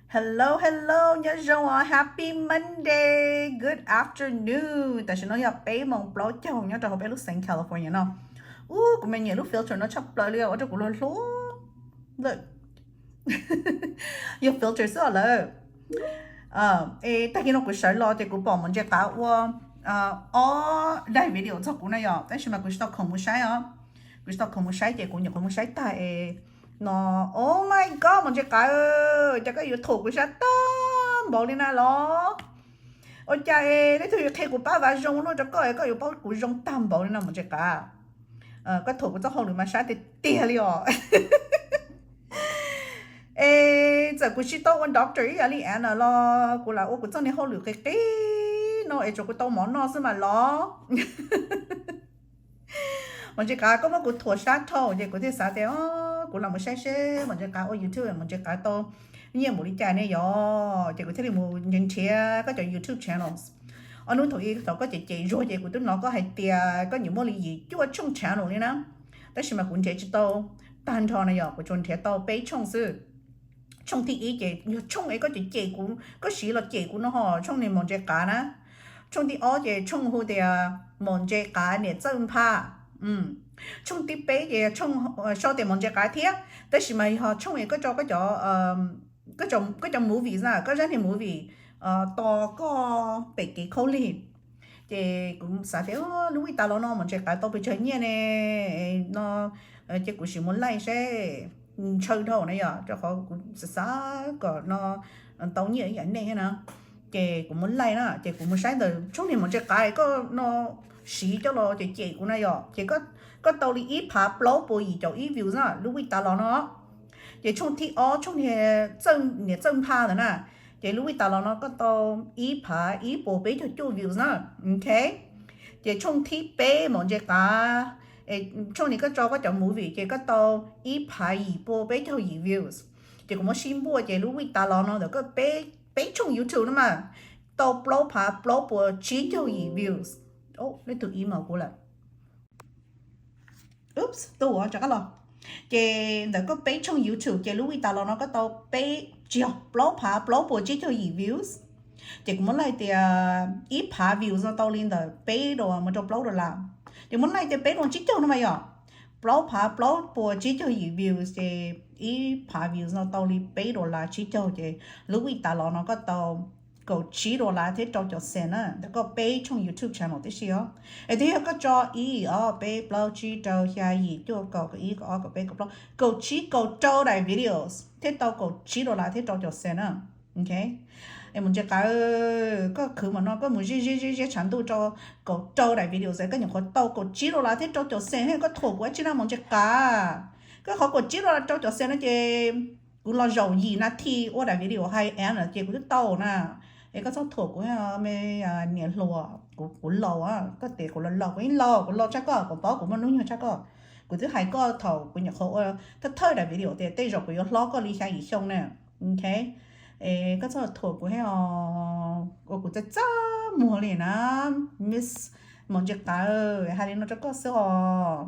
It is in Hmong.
Hello, hello, nyob zoo os, happy Monday, good afternoon. Tam sim no yog peb moos plaub caug nyob rau hauv peb lub xeev California no. Ub, kuv me nyiam lub filter no tshaj plaws li, ua rau kuv luag hluas lawm. Yog filter xwb os lawm. Es tag kis no kuv sawv los ces kuv pom Maum Ntse Qav ua ob daim video txog kuv na yom, tab sis mas kuv tsis tau khoom mus saib os. Kuv tsis tau khoom mus saib ces kuv nyuam qhuav mus saib tag es no, oh my god, Maum Ntse Qav, cas koj yuav thuam kuv sab tag npaum li na los? Ua cas es leej twg yuav qhia kuv pab vav zoo luaj rau koj es koj yuav paub kuv zoo tag npaum li no Maum Ntse Qav? Koj thuam kuv txoj hauj lwm mas sab tiag tiag li os. Es txawm kuv tsis tau ua doctor ib yam li Anna los kuv lam ua kuv txoj niag hauj lwm qis qis no es tsuas kuv tau mov noj xwb mas los. Maum Ntse Qav, koj muab kuv thuam sab dhau ces kuv thiaj xav tias kuv los mus saib seb Maum Ntse Qav ua YouTube, Maum Ntse Qav tau nyiaj npaum li cas ne yom, ces kuv thiaj li mus nrhiav nrhiav koj cov YouTube channels. Ob hnub thaum ub thaum koj cem cem Zuag ces kuv twb hnov koj hais tias koj nyuam muaj li yim cuaj tshooj channel li na. Tab sis mas kuv nrhiav tsis tau tag nrho na yom, kuv tsuas nrhiav tau peb tshooj xwb. Tshooj thib ib ces yog tshooj es koj cem cem kuv, koj siv los cem kuv no ho, tshooj niag Maum Ntse Qav na. Tshooj thib ob ces tshooj hu tias Maum Ntse Qav niam txawj npha. Tshooj thib peb ces tshooj sau tias Maum Ntse Qav thiab, tab sis mas yog tshooj es koj tso koj cov koj cov movies na, koj zaj niag movie tos koj pem kev khaub lig. Ces kuv xav tias lub vij tas los no Maum Ntse Qav tau pes tsawg nyiaj ne no, ces kuv sim mus laij seb, ntshaw dhau na yom, rau qhov kuv xav xav kom no tau nyiaj ib yam nej thiab na. Ces kuv mus laij na, ces kuv mus saib ntawm tshooj niag Maum Ntse Qav koj no siv coj los cem cem kuv na yom, ces koj tau li ib phav plaub puas yim caum ib views na lub vij tas los no. Ces tshooj thib ob, tshooj niam txawj npha ntawd na, ces lub vij tas los no koj tau ib phav ib puas peb caug cuaj views na. Ok, ces tshooj thib peb Maum Ntse Qav, tshooj niag koj tso koj cov movie ces koj tau ib phav yim puas peb caug yim views. Ces kuv muab sib npuaj ces lub vij tas los no ntawm koj peb tshooj YouTube no mas tau plaub phav plaub puas tsib caug yim views. Leej twg email kuv lawm? Oops, tu rov qab los. Ces ntawm koj peb tshooj YouTube ces lub vij tas los no koj tau peb, tsis yog, plaub phav plaub puas tsib caug yim views. Ces kuv muab laij tias ib phav views no tau li ntawm peb dollar mus rau plaub dollar. Ces muab laij tias peb dollar tsib caug no mas yom, plaub phav plaub puas tsib caug yim views ces ib phav views no tau li peb dollar tsib caug ces lub vij tas los no koj tau kaum tsib dollar thiab rau caum cent na ntawm koj peb tshooj YouTube channel tib si os. Es twb yog koj tso ib ob peb plaub tsib rau xya yim cuaj kaum kaum ib kaum ob kaum peb kaum plaub kaum tsib kaum rau daim videos thiab tau kaum tsib dollar thiab rau caum cent na. Ok, es Maum Ntse Qav, koj khwv mas no koj mus ziab ziab ziab ziab tshav ntuj rau kaum rau daim videos es koj nyuam qhuav tau kaum tsib dollar thiab rau caum cent, koj thuam kuv ua tsi na Maum Ntse Qav? Koj qhov kaum tsib dollar rau caum cent no ces kuv los zaum yim nas this ua daim video hais Anna ces kuv twb tau na. Es koj txhob thuam kuv me niam hluas, kuv laus, koj tias kuv laus laus, kuv yeej laus, kuv laus tshaj koj, kuv paub kuv muaj hnub nyoog tshaj koj. Kuv twb hais koj thaum kuv nyuam qhuav ua thawj thawj daim video tias tej zaum kuv yuav hlob koj li xya yim xyoo na. Ok, es koj txhob thuam kuv thiab os, ua kuv txaj txaj muag li na, Miss Maum Ntse Qav, hais li no rau koj xwb os.